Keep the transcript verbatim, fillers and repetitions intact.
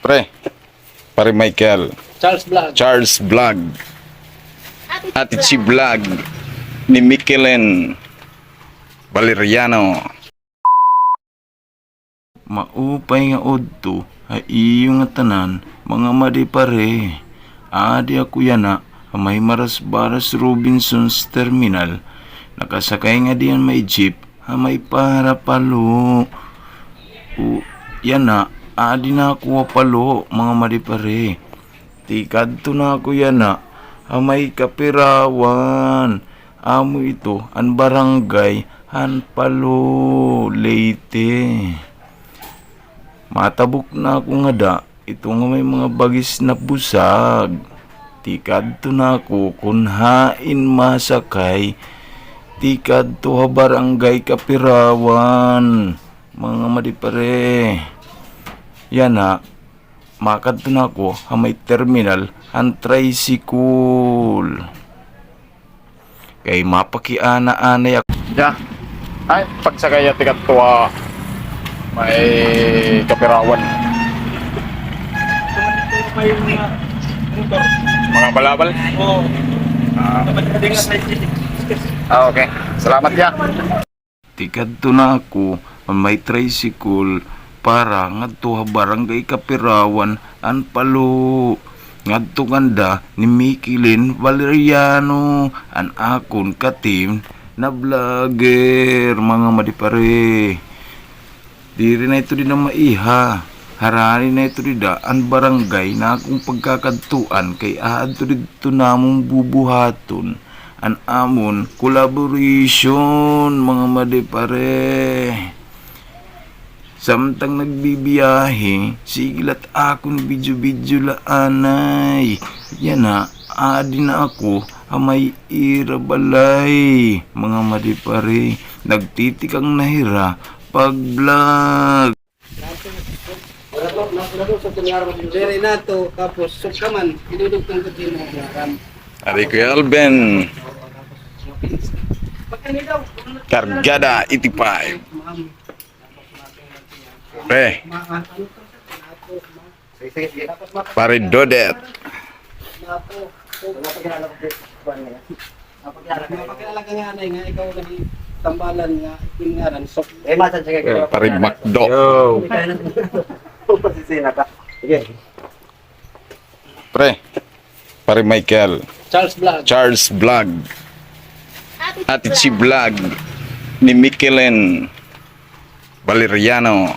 Pre, Pare Michael. Charles Vlog. Charles Vlog. Ate Chi Vlog. Ni Michelen Valeriano. Maupay nga udto ha iyo ngatanan, mga madi pare. Adi ako yana ha may Marasbaras Robinsons Terminal. Nakasakay ngadi han may jeep ha may para Palo. O, yana, adi na ako ha Palo, mga madi pare. Tikadto na ako yana ha may Kapirawan. Amo ito an barangay han Palo, Leyte. Matabok na ako ngada ito nga may mga bagis na busag. Tikadto na ako kon hain masakay tikadto ha barangay Kapirawan, mga madi pare. Yana, makadto na ako ha may terminal han tricycle. Kay mapakiana-anay ako. Ya. Ay, pagsakay ya tikadto ha may Kapirawan. May mga motor. Mga balabal? Oo. Ah. Dapat na din nga may Ah, okay. Salamat ya. Tikadto na ako ha may tricycle para ngadto ha barangay Kapirawan han Palo. Ngadto kanda ni Michelen Valeriano, an akon ka-team na vlogger, mga madi pare. Diri na ito dida maiha. Harani na ito dida an barangay na akon pagkakadtuan kay aadto didto namon bubuhaton an amon collaboration, mga madi pare. Samtang nagbibiyahe, sige la't akon video-video la anay. Yana, adi na ako ha may ira balay, mga madi pare. Nagtitikang na hira pag-vlog. Diri nato, tapos sugkaman, idudugtong ko din ang ngaran. Ari Kuya Alvin. Kargada eighty-five. Pre. Pare Dodet. Mapakilala ka nga, anay, nga ikaw lagi tambalan nga itingaran, so. Eh, masan siya kayo? Pare Macdo. Yo. Pasisina ka. Sige. Pre, Pare Michael. Charles Vlog. Charles Vlog. Ate Chi Vlog. Ni Michelen Valeriano.